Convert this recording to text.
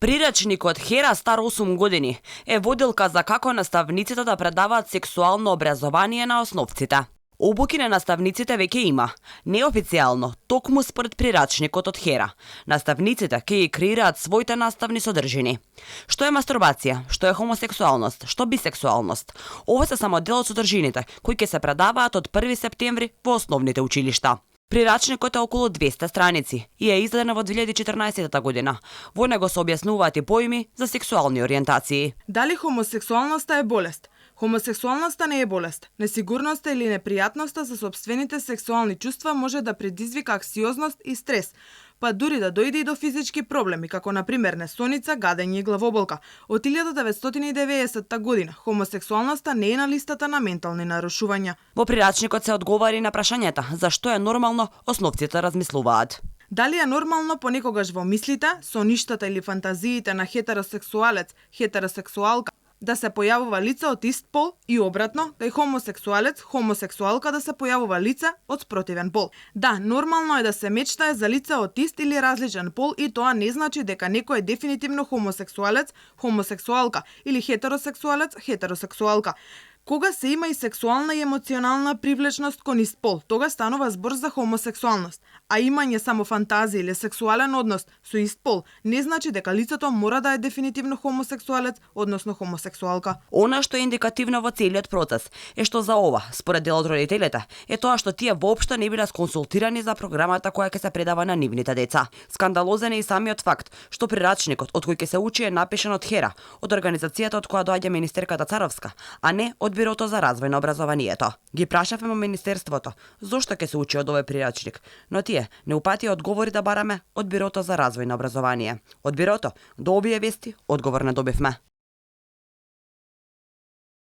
Приречникот Хера, стар 8 години, е воделка за како наставниците да предаваат сексуално образование на основците. Обуки на наставниците веќе има. Неофицијално, токму според прирачникот од Хера, наставниците ќе ги креираат своите наставни содржини. Што е мастурбација, што е хомосексуалност, што бисексуалност. Ова се само дел од содржините кои ќе се предаваат од 1 септември во основните училишта. Прирачникот е околу 200 страници и е издаден во 2014 година. Во него се објаснуваат и поими за сексуални ориентации. Дали хомосексуалноста е болест? Хомосексуалноста не е болест. Несигурноста или непријатноста за собствените сексуални чувства може да предизвика аксиозност и стрес, па дури да дојде и до физички проблеми, како например несоница, гадење и главоболка. Од 1990 година хомосексуалноста не е на листата на ментални нарушувања. Во прирачникот се одговари на прашањата зашто е нормално основците размислуваат. Дали е нормално понекогаш во мислите, соништата или фантазиите на хетеросексуалец, хетеросексуалка да се појавува лице од ист пол и обратно, кај хомосексуалец, хомосексуалка да се појавува лице од спротивен пол. Да, нормално е да се мечтае за лице од ист или различен пол и тоа не значи дека некој е дефинитивно хомосексуалец, хомосексуалка или хетеросексуалец, хетеросексуалка. Кога се има и сексуална и емоционална привлечност кон ист пол, тога станува збор за хомосексуалност, а имање само фантазија или сексуален однос со ист пол не значи дека лицето мора да е дефинитивно хомосексуалец, односно хомосексуалка. Она што е индикативно во целиот процес е што за ова, според дел од родителите, е тоа што тие воопшто не биле сконсултирани за програмата која ќе се предава на нивните деца. Скандалозен е и самиот факт што прирачникот од кој ќе се учи е напишан од Хера, од организацијата од која доаѓа министерката Царовска, а не од Бирото за развој на образованието. Ги прашавме во министерството зошто ќе се учи од овој прирачник, но тие не упатија одговори да бараме од Бирото за развој на образование. Од Бирото до овие вести одговор не добивме.